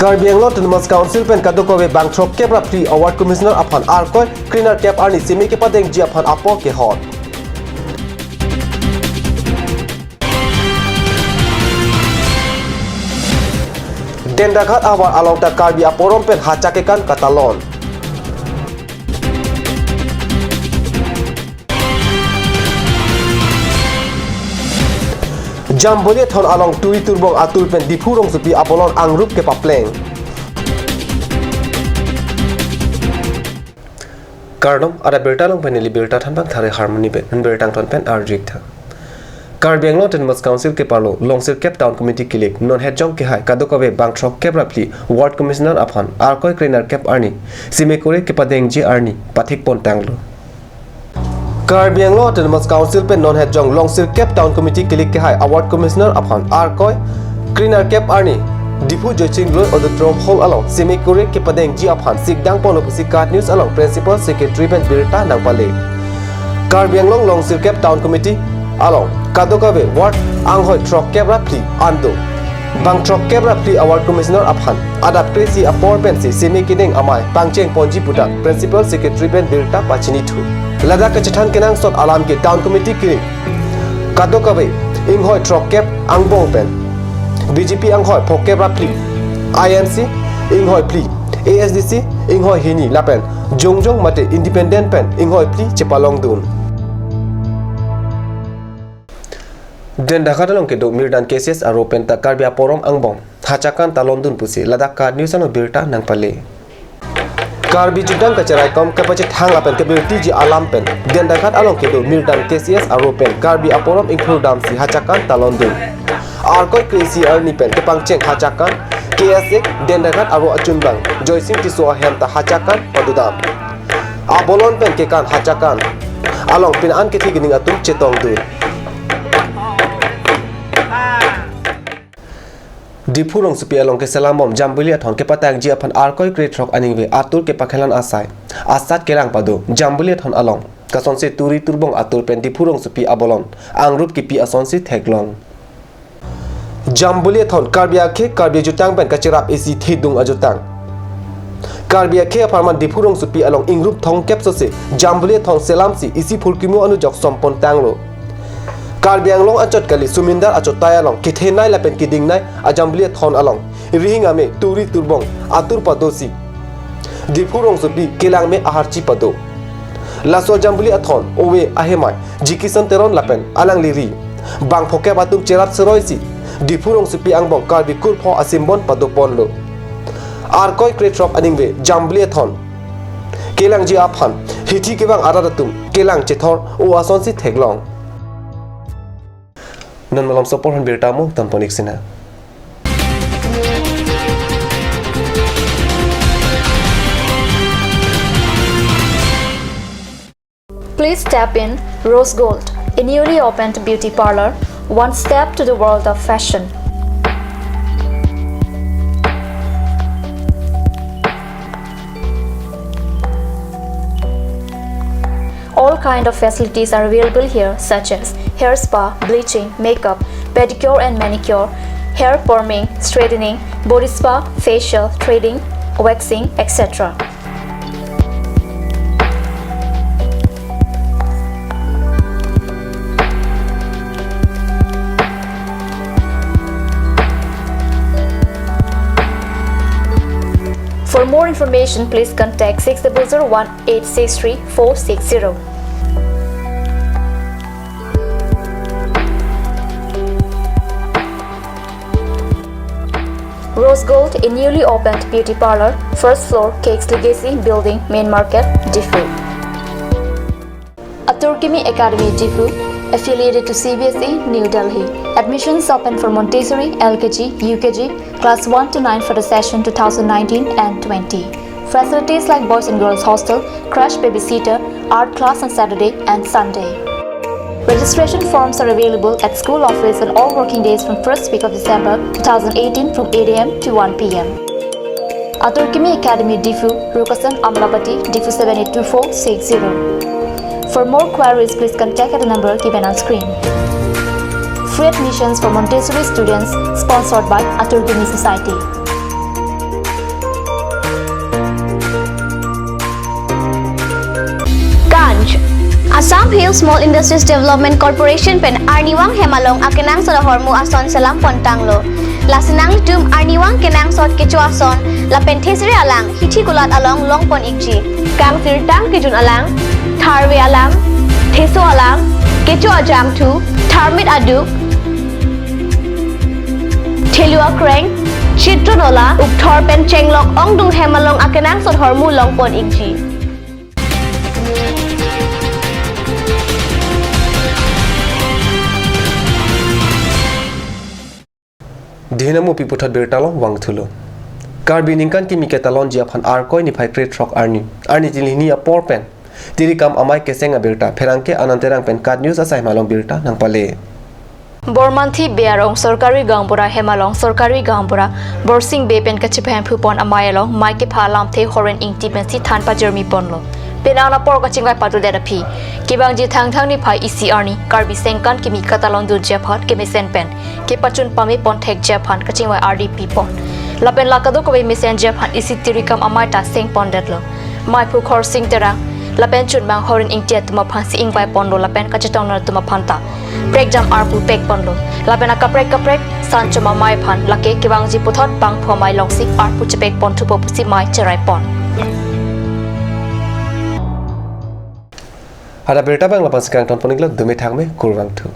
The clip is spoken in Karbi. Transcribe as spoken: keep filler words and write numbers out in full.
Karbi Anglong Autonomous Council pen kadokave bang throkkep ra phli a ward commissioner aphan Arkoi krenerkep arni seme kepadengji aphan apor kehot. Dendaghat ahavar along ta Karbi aporom pen hachak kekan katalon. Jambuli Athon along Turi Turbong atur pen Diphu rongsopi abolon angrup kepapleng. Kardom, adap birta along pen neli birta thanbang Thare Harmony pen, non birta angton pen arju-ik tha. Karbi Anglong Autonomous Council kepalo, Longsirkep Town Committee kilik, non hetjong kehai kadokave bang throkkep ra phli ward commissioner aphan Arkoi krenerkep arni seme kore kepadengji arni pathik pon tanglo. Karbi Anglong Autonomous Council pen non hetjong Longsirkep Town Committee kilik kehai a ward commissioner aphan Arkoi krenerkep arni Diphu Joyching Loi Auditorium Hall along seme kore kepadengji aphan sikdang ponlo pusi KAT News along Principal Secretary pen birta nangpale. Karbi Anglong Longsirkep Town Committee along kadokave ward anghoi throkkep ra phli an do. Bang throkkep ra phli a ward commissioner aphan adap kre-isi apor pensi seme kedeng amei pangcheng ponji pu ta Principal Secretary pen birta pachini thu. Ladak kachethan kenangsot alam ke Town Committee kilik kadokave inghoi throkkep angbong pen BJP anghoi phokep ra phli, IMC inghoi phli, ASDC inghoi hini lapen jongjong mate independent pen inghoi phli chepalongdun. Dendaghat along kedo Mirdan KCS aro pen ta Karbi aporom angbong hachak kekan talondun pusi ladak KAT News along birta nangpale. Karbi jutang kacheraikom kapachethang lapen kebirtiji alam pen Dendaghat along kedo Mirdan KCS aro pen Karbi aporom ingthur damsi hachak kekan talondun. Arkoi kre-isi arni pen kepangcheng hachak kekan KSA Dendaghat aro achunbang Joysing Tisso ahem ta hachak kekan padodam. Abolon pen kekan hachak kekan along pini an kethe kening atum chetongdun. Diphu rongsopi along keselam bom Jambuli Athon kepatangji aphan Arkoi krethrok aningve atur kepakhelan asai asat kelang pado. Jambuli Athon along kasonse Turi Turbong atur pen Diphu rongsopi abolon angrup kipi asonsi theklong. Jambuli Athon Karbi akhei Karbi jutang pen kacherap isi thedung ajutang. Karbi akhei apharman Diphu rongsopi along ingrup thomkep sose Jambuli Athon selamsi isi phurkimo anujok sompon tanglo. Karbi Anglong anchot kali Sumindar achotai along kethenei lapen kedingnei a Jambuli Athon along rihing ame Turi Turbong atur padosi Diphu rongsopi kelang me aharchi pado. Laso Jambuli Athon ove ahemai Jikison Teron lapen alangli ri bang phokep atum cherap seroisi Diphu rongsopi angbong Karbi kurpho asimbon padoponlo. Arkoi krethrok aningve Jambuli Athon kelangji aphan hithi kevang arat atum kelang chethor o asonsi theklong. Non malom sopor hon birta mo tampon-ik sina. Please step in Rose Gold, a newly opened beauty parlor, one step to the world of fashion. All kind of facilities are available here, such as hair spa, bleaching, makeup, pedicure and manicure, hair perming, straightening, body spa, facial, threading, waxing, et cetera. For more information, please contact six double zero one eight six three four six zero. Rose Gold, a newly opened beauty parlor, first floor, Cakes Legacy Building, Main Market, Diphu. Atur Kimi Academy, Diphu, affiliated to C B S E, New Delhi. Admissions open for Montessori, L K G, U K G, class one to nine for the session two thousand nineteen and twenty. Facilities like boys and girls hostel, crash babysitter, art class on Saturday and Sunday. Registration forms are available at school office on all working days from first week of December two thousand eighteen from eight A M to one P M. Atur Kimi Academy, Diphu, Rukasan Amlapati, Diphu seven eight two four six zero. For more queries, please contact at the number given on screen. Free admissions for Montessori students, sponsored by Atur Kimi Society. Hill Small Industries Development Corporation pen arnivang hem along akenangsot ahormu ason selam pon tanglo. Lasi nanglitum arnivang kenangsot kecho ason lapen thesere alang hithi kulat along long pon ikji. Kangsirtang kejun alang, tharve alang, theso alang, kecho ajangthu, tharmit aduk, thelu akreng, chitron ola, ukthor pen chenglok ongdung hem along akenangsot ahormu long pon ikji. Dihinamu pi puthot birta along vangthulo. Karbi ningkan kimi ketalonji aphan Arkoi niphai krethrok arni, arni tinlihini apor pen tirikam amei keseng abirta pherangke Anand Terang pen KAT News asai malong birta nangpale. Bormanthi Bey arong sorkari gaonbura hem along sorkari gaonbura Borsing Bey pen kachipahemphu pon amei along mei kepha alamthe Horen Ingti pensi than pajirmi ponlo. Penang apor kachingvai patudet aphi kevangji Thangthang niphai isi arni Karbi sengkan kimi katalon dunji aphan kemesen pen kepachun pame pon thekji aphan kachingvai ardi pi pon. Lapen la kadokave mesenji aphan isi tirikam amei ta seng pondetlo. Meiphu Khorsing Terang lapen chunbang Horen Ingti atum aphansi ingvai ponlo lapen kachetongdun atum aphan ta prekjam arpu pek ponlo. Lapen akaprek kaprek sanchom amei aphan lake kevangji puthot bangphu amei alongsi arpu chepek ponthupo pusi mei cherai pon. Ada birta abang lapuson kangton pon iklo, dome thangme, kurvangthu.